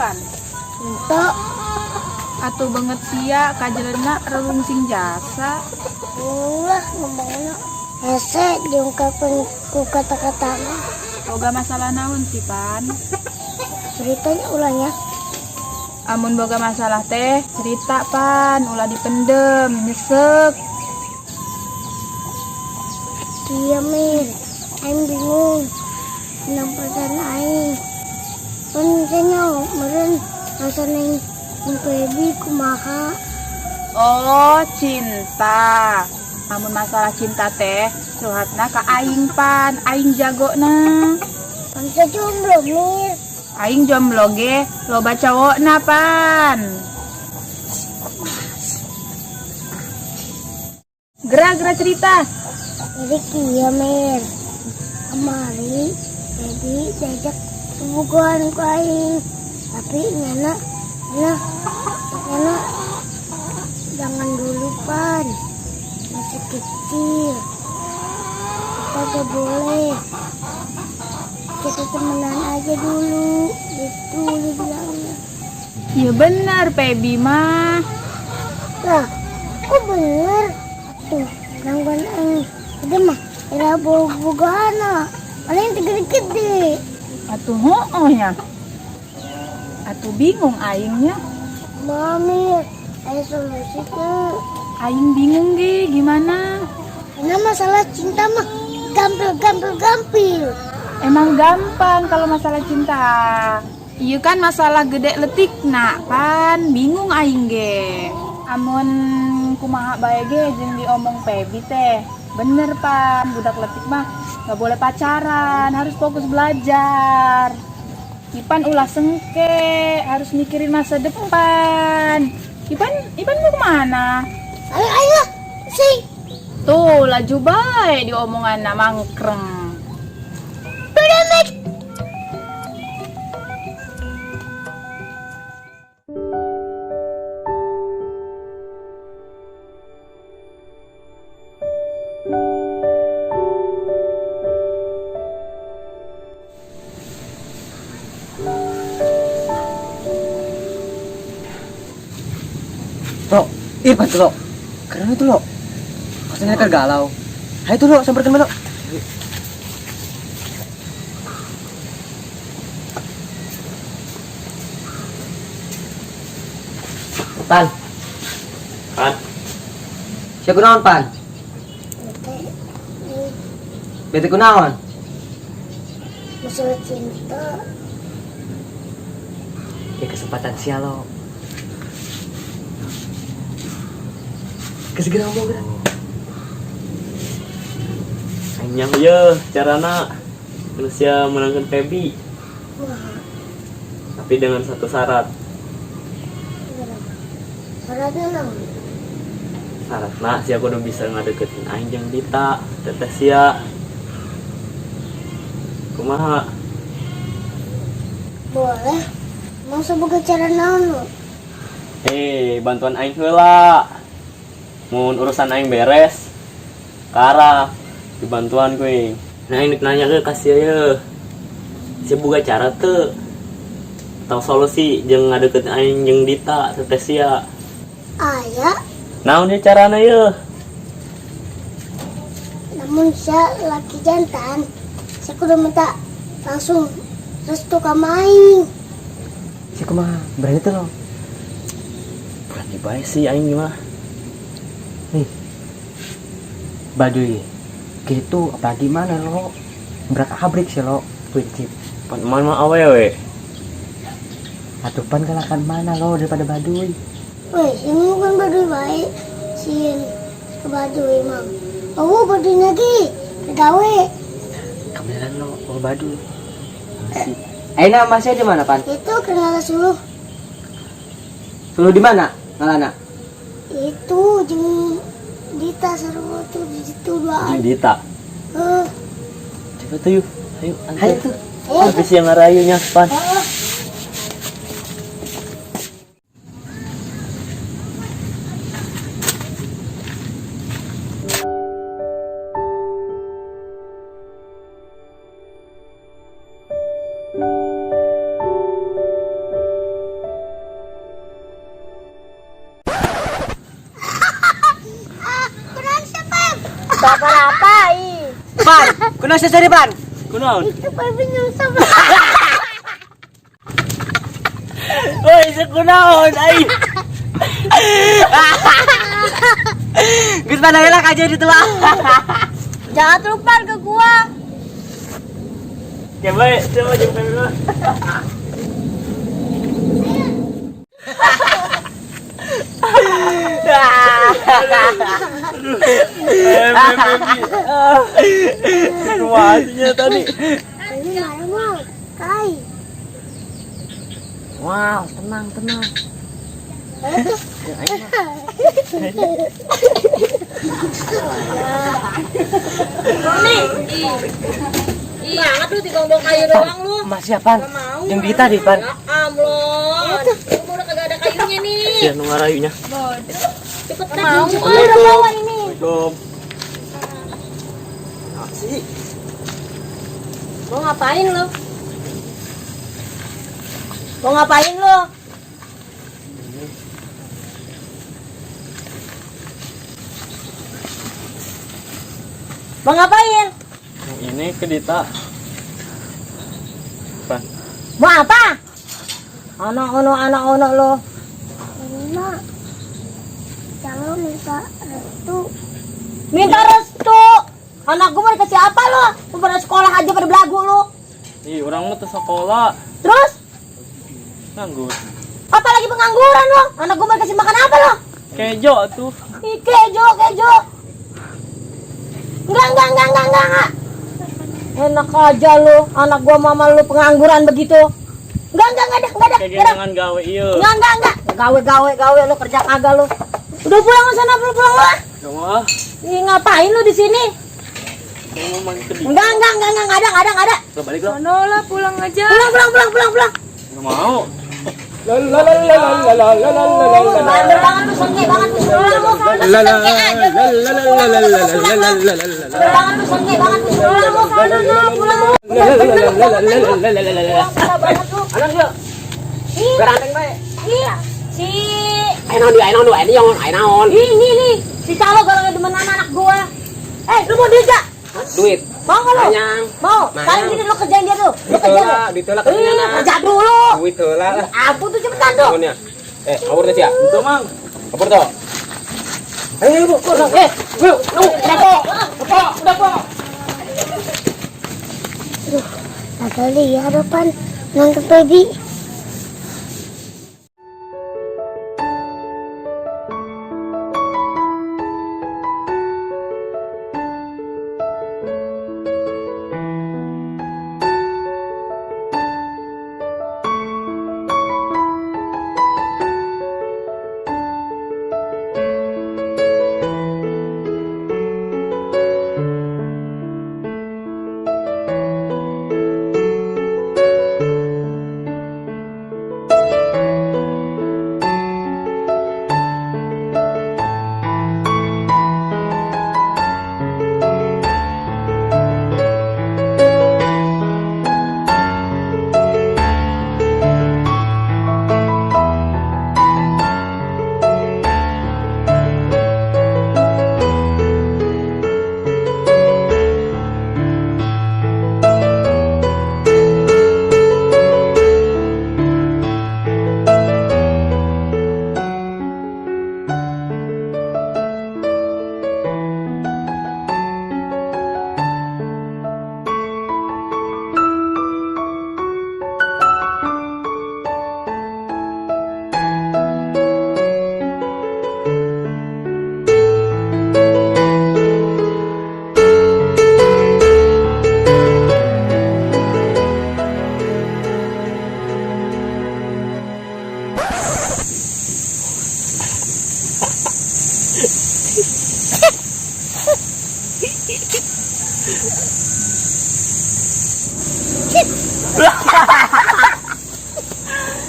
Pan? Henteu. Atuh banget sia kajelenna rerungsing jasa. Ulah ngomongna. Hese diungkapkeun ku kata-kata mah. Boga masalah naon sih, Pan? Ceritanya ulahnya. Amun boga masalah teh cerita, Pan, ulah dipendem, nyesek. Iya, Mir. Aing bingung. Tentang perasaan aing. Pan misalnya meren rasa neng Feby kumaha. Oh, cinta. Amun masalah cinta teh curhatna ka aing, Pan, aing jagona. Pan saya jomblo, Mir. Aing jomblo ge loba cowokna, Pan. Gerak-gerak cerita. Jadi kieu, Mir. Kamari Feby diajak bobogohan ku aing. Tapi nyana, nyana, nyana jangan dulu, Pan. Masih kecil. Kita gak boleh. Kita temenan aja dulu. Gitu dia bilangnya. Ya benar, Feby mah. Lah, kok bener? Tuh, gangguan aing. Udah mah, era bobogohan. Paling gede-gede. Atuh hooh nya. Atuh bingung aingnya. Mami, ada solusi tuh. Aing bingung ge, gimana? Karena masalah cinta mah gampil, gampil, gampil. Emang gampang kalau masalah cinta. Iya kan masalah gede letik nak, Pan, bingung aing ge. Amun kumaha bae ge jeung diomong Feby teh. Bener, Pan, budak letik mah nggak boleh pacaran, harus fokus belajar. Ipan ulah sengke, harus mikirin masa depan. Ipan, Ipan mau kemana? Ayo, ayo, sing. Tuh, laju bae diomongan mangkreng. Udah, Lo, ih bantu lo. Keren itu lo. Pasti mereka galau. Ayo tuh lo, samperkan lo. Pan. Pan. Siapa kunaon, Pan? Bete kunaon? Masalah cinta. Ya kesempatan sia lo. Kesegera ngomong geura. Anyang ye carana manusia menangkan Feby. Tapi dengan satu syarat. Syaratnya naon? Syaratna sia kudu bisa ngadeukeutin aing jeung Dita, teteh sia. Kumaha? Boleh. Mau sebagai cara naon lo? Bantuan aing heula. Mun urusan aing beres, kara dibantuan kuing. Nah, aing nanya ke kasih ye. Sia boga cara teu? Atau solusi jeung ngadeukeutin aing jeung Dita, teteh sia. Aya. Naon ye carana ye? Namun sia laki jantan, sia kudu minta langsung restu ka aing. Sia kumaha? Berani teu lo? Berani bae sih aing mah. Nih. Baduy. Gitu apalagi mana lo? Berak abrik sih lo, prinsip. Pan man mah awewe. Atuh pan kalakan mana lo daripada Baduy? Weh, ini bukan Baduy baik. Sin ke Baduy mang. Oh, Baduy lagi. Gawe. Kebenaran lo, oh Baduy. Aina masih di mana, Pan? Itu kenal suluh. Suluh di mana? Ngalana? Itu jeung Dita seru tuh di situ dua. Jeung Dita. Heeh. Coba tuh yuk. Ayo, antar. Ayo tuh. Ayo. Habis yang ngarayunya, Pan. Heeh. Kunaon sia seripan? Kunaon? Itu Pebi nyungsep. Oi, sia kunaon aing? Geus pada lah kaje di tua. Jangan lupa ke gua. Ya baik, coba jeung Pebi mah. Eh, Pebi. Kumaha tadi? Pebi marah mau. Kai. Wow, tenang, tenang. Nih. Ih, banget lu digonggong kayu doang lu. Masih apaan? Gak mau. Yang Dita di pan. Ya amlon. Lu udah kagak ada kayunya nih. Sia nu ngarayunya. Cepetan. Mau. Assalamualaikum. Assalamualaikum. Sih. Mau ngapain lu? Mau ngapain lu? Mau ngapain? Yang ini ke Dita. Pan. Mau apa? Anak ono anak ono lo. Ini mah. Jangan minta restu. Minta restu. Anak gua mau dikasih apa lo? Lu pada sekolah aja pada belagu lu. Ih, orang mah teu sekolah. Terus Nganggur. apalagi pengangguran lo? Anak gua mau dikasih makan apa lo? Kejo tuh. Ih, kejo, kejo. Enggak, enggak, enggak, enggak, enggak, enggak. Enak aja lu, anak gua mama lu pengangguran begitu. Enggak, enggak, enggak ada, enggak ada. Kayak Enggak, ada. jangan gawe ieu. Enggak, enggak, enggak. Gawe, gawe, gawe lu kerja kagak lu. Udah pulang lu sana, pulang, pulang lu. ah. Gak mau ah. Ih, ngapain lu di sini? Gua mau main ke Dita. Enggak, enggak, enggak, enggak, enggak ada, enggak ada, enggak ada. Lo balik lo. Sono lah pulang aja. Pulang, pulang, pulang, pulang, pulang. Gak mau. Bandel banget lu, sengke banget lu, pulang lu. Sengke aja lu. Pulang lu, pulang lu. Bandel banget lu, sengke banget lu, pulang lu. Pulang, pulang lu. Bener banget lu. Pulang susah banget lu. Anak dia. Ih, Beranteng bae. iya. Si Ayo naon dia, ayo naon, ayo naon, ayo naon. ini nih, si calo gara-gara demen sama anak gua. Eh, lu mau duit gak? Duit. Mau nggak lu? Anyang. Mau? Mayang. Paling gini lu kerjain dia tuh. Lu kerjain Ditolak, dia. ditolak kerjanya, Ih, nah. kerja dulu. Duit heula lah. Ampun tuh cepetan tuh. Bangun ya. Eh, kabur teh sia. Itu mang. Kabur toh. Ayo, ayo, Bu. Eh, Bu, lu, udah po. Po, udah po. Aduh, gagal di harapan nangkep Pebi.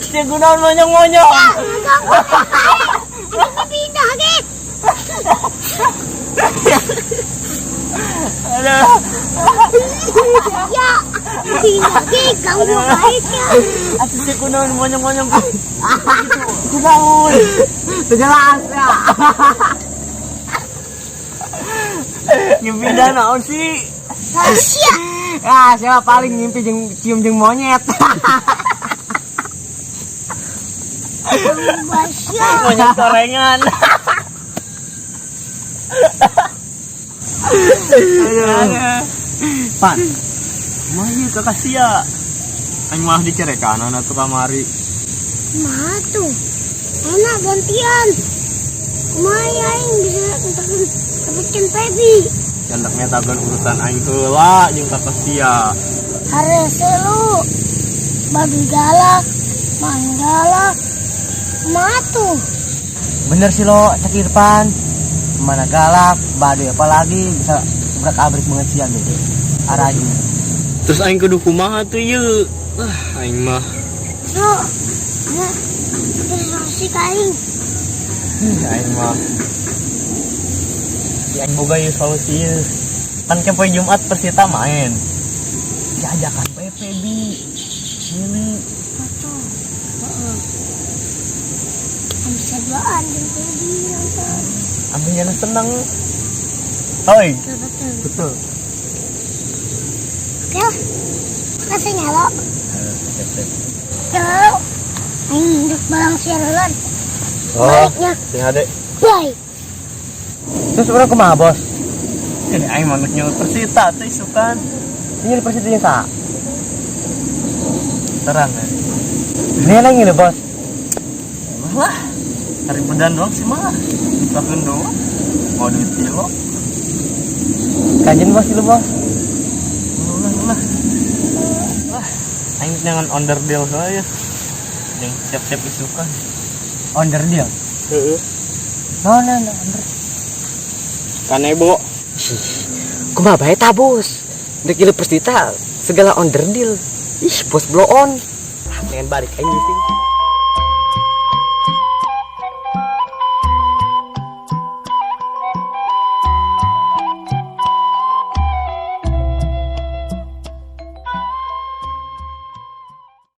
Sia kunaon monyong-monyong. Ini pindah ke? Aduh. Ya, pindah ke? Ganggu baik ya. Atuh sia kunaon monyong-monyong. Kunaon? Jelas ya. Ngepindah naon sih? Rahasia. Ah, siapa paling ngimpi jeung cium jeung monyet. Rahasia. Monyet gorengan. Pan. Kumaha ieu kakak sia? Aing malah dicerekanan atuh kamari. Kumaha tuh? Enak gantian. Kumaha ya aing bisa dapetin Pebi. Candaknya tagan urusan aing heula jeung kakak sia. Harese lu. Babi galak, main galak. Kumaha tuh? Bener sih lo, cek Irfan. Mana galak, badai apalagi bisa gebrak-abrik banget siang gitu. Araju. Terus aing kudu kumaha tuh ieu? Ah, aing mah. So, ya, solusi ka aing. Aing mah. Si aing boga ieu solusi ieu. Kan ke poe Jumat Persita main. Si ajakan bae Pebi. Ini Betul. Heeh. Kan bisa duaan jeung Pebi nonton. ambilnya seneng. Oi, Betul betul. betul. Oke lah. Makasih ya lo. Oke lo. Aing duduk barang siaran. Oh, Baiknya. sing hade. Bye. Terus orang kumaha, Bos? Eh, aing mah geus Persita teh isukan. Ini Persita jeung saha? Terang ya. Ini lagi nih, Bos. Emang lah. Hari bedan doang sih mah. Dipakeun doang. Mau duit kilo. Kanjen bos lu, Bos. Ulah ulah. Wah, aing jangan onder deal saya. Yang siap-siap isukan. Under deal. Heeh. No, no, no, under. Kanebo. Kumaha bae ta, Bos? Dek ieu Persita segala under deal. Ih, bos blow on. Ah, pengen balik aing meeting.